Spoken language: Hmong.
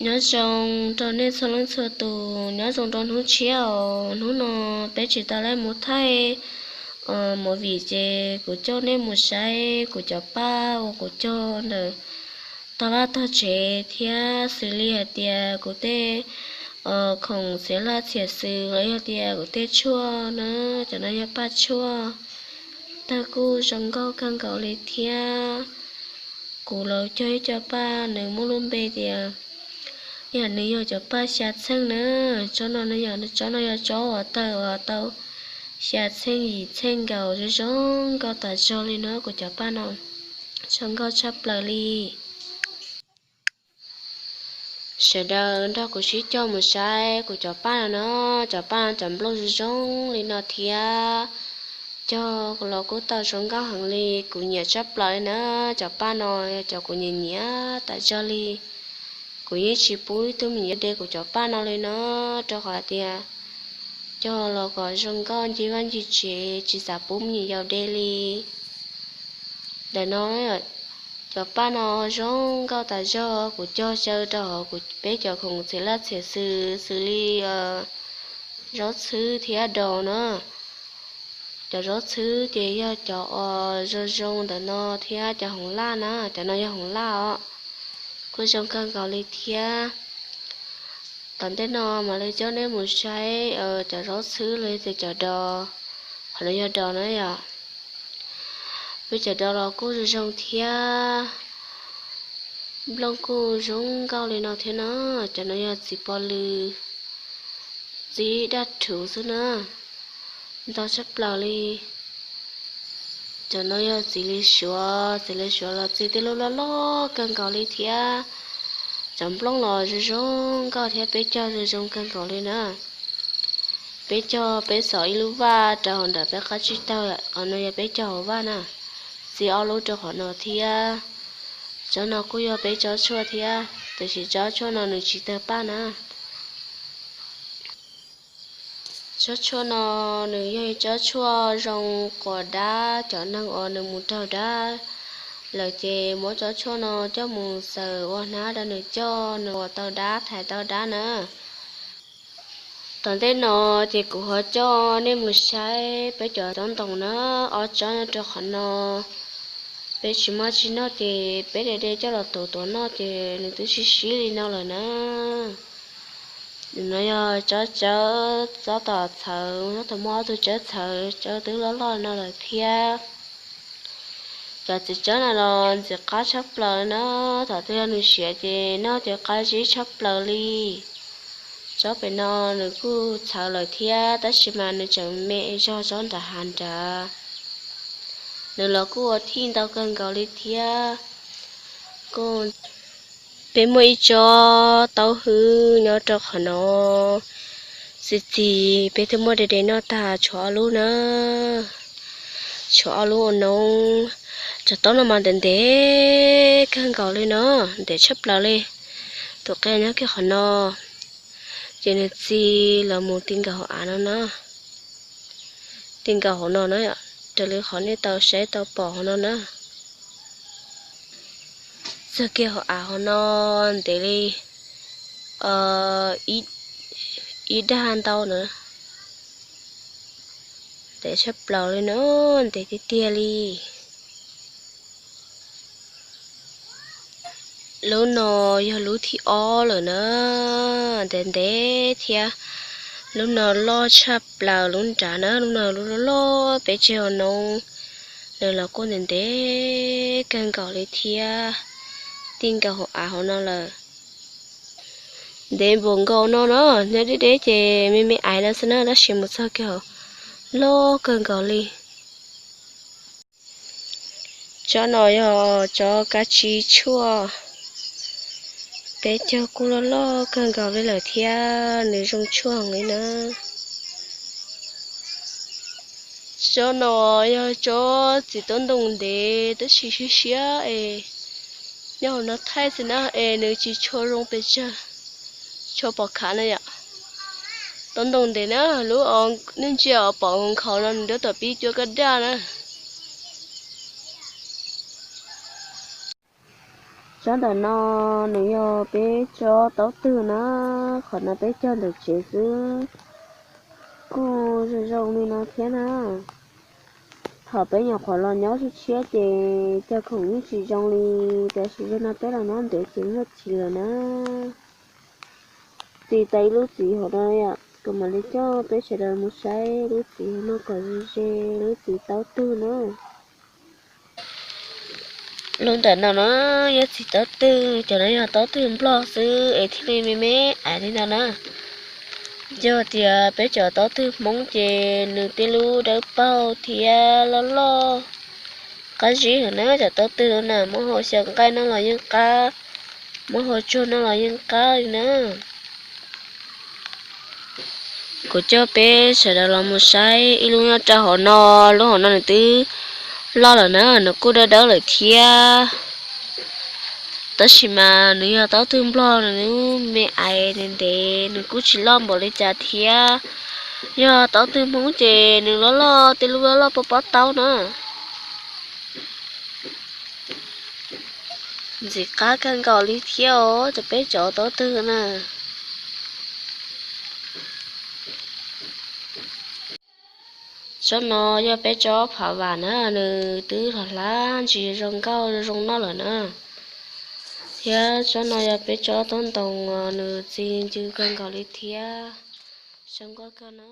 Nyob zoo rau nej txhua leej txhua tus, nyob zoo rau hnub tshiab os. Hnub no peb tsis tau laib mus thaij movie ces kuv coj nej mus saib kuv cov paj uas kuv cog ntawm tog vaj tog tsev thiab xws li hais tias kuv tej khoom txiav laj txiav xwm los yog tias kuv tej tshuaj na, cov no yog paj tshuaj, tawg kuj zoo nkauj kawg nkaus li thiab. Kuv los cog ib co paj nws muaj lub npe tias, yog nws yog cov paj xya txheej na. Tsob no, tsob no yog tsob uas tawg uas tau xya txheej yim txheej nkaus, zoo zoo nkauj tas zog li na. Kuv cov paj no zoo nkauj tshaj plaws li. Sawv daws nrog kuv sib cog mus saib kuv cov paj no na. Cov paj no cov nplooj zoo zoo li no thiab, cog los kuj tau zoo nkauj heev li. Kuv nyiam tshaj plaws li na. Cov paj no yog cov kuv nyiam nyiam tas zog li. Kuv yeej tsis pub ib tug me nyuam yaus de kuv cov paj no li na, rau qhov tias cog los kom zoo nkauj ncig vaj ncig tsev, tsis xav pub me nyuam yaus de li. Ntawm no, cov paj no zoo nkauj tas zog, kuv cog xyaw rau hauv kuv peb cov khoom txiav laj txiav xwm xws li zaub txhwb thiab dos na. Cov zaub txhwb ces yog cov uas zoo zoo ntawm no thiab cov hoov laj na, cov no yog hoov laj os, kuj zoo kawg nkaus li thiab. Tom ntej no mam li coj nej mus saib cov zaub txhwb los yog tias cov dos, qhov no yog dos na yom. Peb cov dos los kuj zoo zoo thiab, nplooj kuj zoo nkauj li no thiab na. Cov no yog txiv pos lws, txiv daj rhuv xwb na, ntau tshaj plaws li. Cov no yog txiv li suav, txiv li suav los txi tej lub loj loj kawg nkaus li thiab. Cov nplooj los zoo zoo nkauj thiab peb cog zoo zoo kawg nkaus li na. Peb cog peb xov ib lub vaj rau hauv ntawm peb qab tsib taug, qhov no yog peb cog hauv vaj na. Txi ob lub rau qhov no thiab. Tsob no kuj yog peb tsob tshuaj thiab, tiam sis tsob tshuaj no nws tsis tawg paj na. Tsob tshuaj no nws yog ib tsob tshuaj zoo quas dab, cov neeg uas nws mus raug dab lawm ces muab tsob tshuaj no coj mus xaws ua hnab rau nws coj, nws ua tau dab thaiv tau dab na. Tom ntej no ces kuv ho coj nej mus saib peb cov tsob ntoo na, ob tsob nyob rau qhov no. Peb tsis muaj tsis noj ces peb de de coj los tuav tuav noj ces nws twb sib sib li no lawm na. No yog tsob tsawb, tsob tom txhawv, tau muaj ob tug tsawb txhawv, tsawb twb loj loj no lawm thiab. Cov txiv tsawb no los ntxim qab tshaj plaws na, thaum twg yog nws siav ces noj ces qab zib tshaj plaws li. Tsob pem no nws kuj txhawv lawm thiab tab sis mas nws tseem me zog tsob nram hav nrad. Nws los kuj ua thij ntau kawg nkaus li thiab. Kuj, peb muaj ib tsob taub hwb nyob rau qhov no, txi txiv peb twb muab de de noj tag tshuav ob lub na, tshuav ob lub ua noob. Cov taub no mas ntev ntev kawg nkaus li no, ntev tshaj plaws li. Tus qia nyob kiag qhov no, ces nws txi los mus ti nkaus hauv av no na, ti nkaus hauv no na, raws li qhov nej tau saib tau pom hauv no na. Txog kiag hauv av hauv no ntev li ib dag ntau na, ntev tshaj plaws li na, ntev tiag tiag li. Lub no yog lub thib ob lawm na, ntev ntev thiab. Lub no loj tshaj plaws lub nrad na, lub no lub loj loj peb tseg ua noob, nws los kuj ntev ntev kawg nkaus li thiab, ti nkaus hauv av hauv no lawm. Ntev npaum nkaus no na, nyob deb deb ces me me aiv no xwb na, tab sis mus txog kiag hauv loj kawg nkaus li. Tsob no yog tsob kab tsib tshuaj, peb cog kuj loj loj kawg nkaus li lawm thiab, nws zoo tshuaj heev li na. Tsob no yog tsob txiv taub ntoo ntev tab sis siab siab es nyob hauv no thaij xwb na es nws tsis tshua zoo pes tsawg, tshua pom khav na yom. Taub ntoo ntev na, lub nej ntsia pom nkhaus no nws nruab tom pib cuab kaj daj na. Tsob ntawm no nws yog peb tsob taub twg na, qhov no peb cog ntawm tsev xwb, kuj zoo zoo li no thiab na. Thaum peb nyuam qhuav los nyob tshiab tshiab ces cog khoom yeej tsis zoo li, tiam sis zaum no peb los nyob ntev ces muaj txiv lawm na. Txiv tau ib lub txiv hauv no, kuv mam li coj peb sawv daws mus saib lub txiv hauv no kom ze ze, lub txiv taub twg na. Lub ntawm no na yog txiv taub twg, cov no yog taub twg nplog xwb es thiaj li me me aiv li no na. Yog tias peb cov taub twg Hmoob ces nws tej lub dawb paug thiab loj loj qab zib heev na. Cov taub twg no na muab hau xyaw nqaij noj los yeej qab, muab hau tsuag noj los yeej qab li na. Kuv coj peb sawv daws los mus saib ib lub nyob rau hauv no. Lub hauv no nws twb loj lawm na, nws kuj dawb dawb lawm thiab. Tab sis mas nws yog taub twg nplog, nws me aiv ntev ntev, nws kuj tsis loj npaum li cas thiab. Yog taub twg Hmoob ces nws loj loj, tej lub loj loj pob pob taub na. Ntxim qab kawg nkaus li thiab os, cov peb cov taub twg na. Tsob no yog peb tsob phav vam na, nws twb los hlab ntsis zoo nkauj zoo noj lawm na. Thiab tsob no yog peb tsob taub ntoos, nws txi ncw kawg nkaus li thiab. Zoo nkauj kawg no.